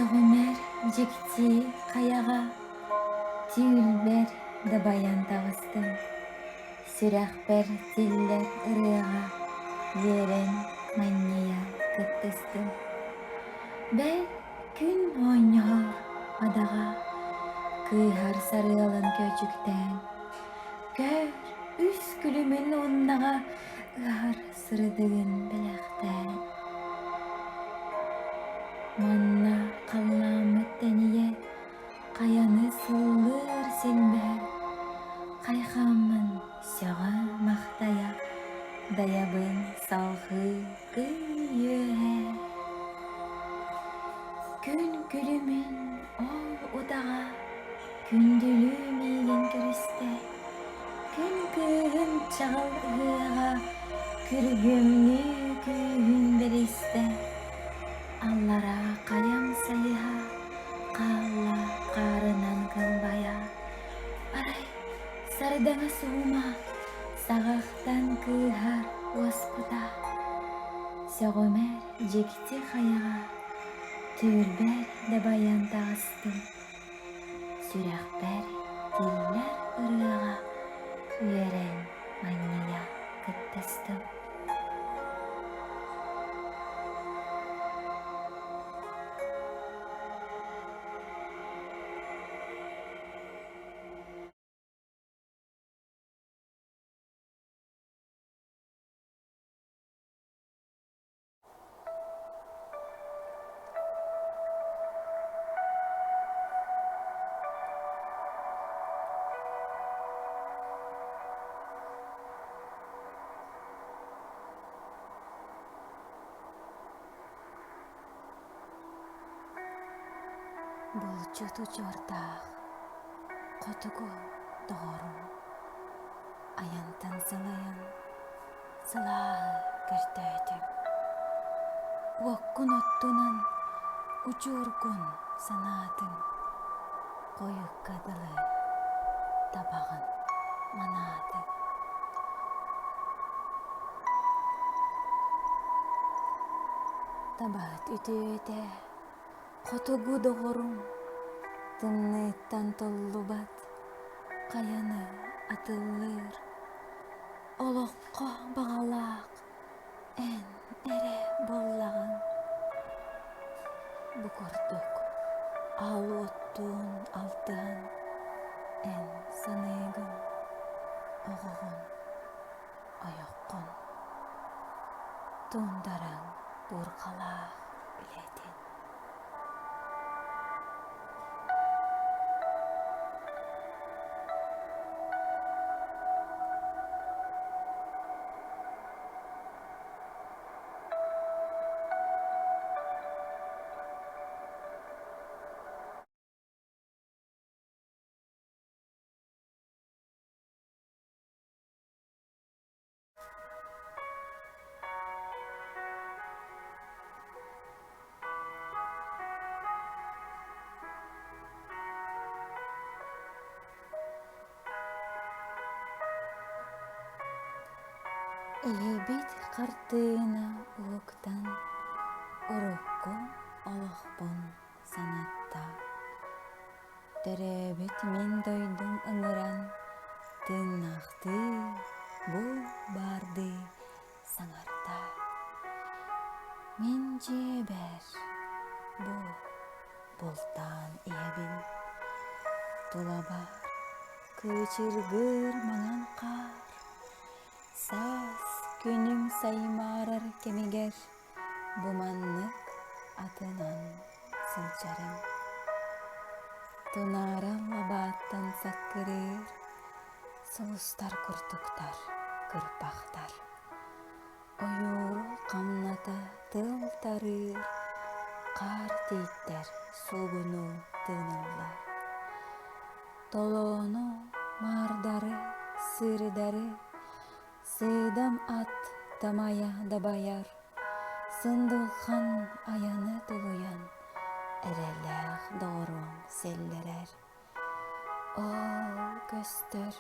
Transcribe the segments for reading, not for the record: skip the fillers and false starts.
Сөҕүмэр дьикти хайаҕа түүлбэр дабайан таҕыстым, сүрэхпэр тиллэр ырыаҕа үөрэн манньыйа кыттыстым. Бэл, күн оонньоһор адаҕа кыыһар сарыалын көөчүктээн, көр, үс күлүмүн уоннаҕа ыһар сырдыгын бэлэхтээн. Манна халлааммыт тэнийэ хайаны сыллыыр силбэһэр, хайхааммын сөҕө-махтайа дайабын салҕыы кый үөһэ. Күн күлүмүн ол утаҕа күндүлүү миигин көрүстэ, Күн кыыһын чаҕыл ыһыаҕа күргүөмнүү күүһүн бэристэ, аллараа хайам сайыһа хаалла хаарынан кылбайа, арай сардаҥа суума саҕахтан кыыһар уоскута, сөҕүмэр дьикти хайаҕа түүлбэр дабайан таҕыстым. Сүрэхпэр тиллэр ырыаҕа үөрэн манньыйа кыттыстым. Булчут удьуордаах хотугу доҕорум айантан сылайан сылааһы көрдөөтүм. Уоккун оттунан удьуоргун санаатым, хойукка дылы табаҕын манаатым. Табаһыт үтүөтэ хотугу доҕорум тымныыттан толлубат хайаны атыллыыр Олоххо баҕалаах эн эрэ буоллаҕыҥ. Бу курдук аал уоттуун алтыһан эн саныыгын, оҕоҕун, ойоххун, туундараҥ буурҕалаах үлэтин. Эһэбит хартыына уһуктан урукку олохпун санатта. Төрөөбүт мин дойдум ыҥыран тыыннаахтыы бу баардыы саҥарда. Мин дьиэбэр бу бултаан иһэбин. Тулабар кыычыргыыр маҥан хаар. Саас күнүм саймаарар кэмигэр Бу маннык атынан сылдьарым. Тунаара лабааттан саккырыыр, сулустар курдуктар кырбахтар. Ойууру хамната тыл тарыыр, хаар тииттэр суугуну тыыналлар. Толоону, маардары, сыырдары Сыыдам ат тамайа дабайар, сындылхан айаны тулуйан, эрэллээх доҕоруом сэллэрэр. Ол көстөр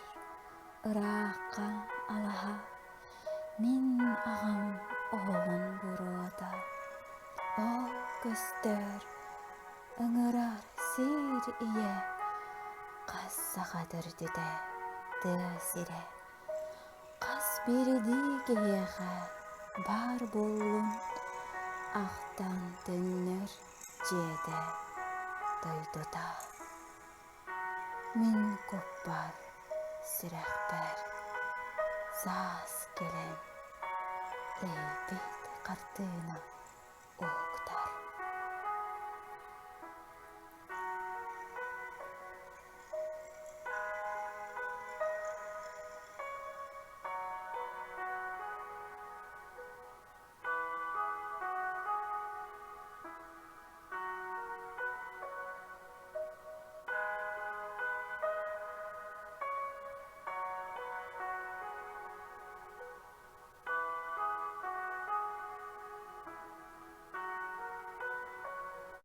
ыраахха алаһа, мин аҕам оһоҕун буруота. Ол көстөр. Ыҥырар сир ийэ, хас саха төрдүтэ тыа сирэ. Хас биирдии киһиэхэ баар буоллун, ахтан төннөр дьиэтэ, дойдута. Мин куппар, сүрэхпэр саас кэлэн эйбит хартыына уһуктар.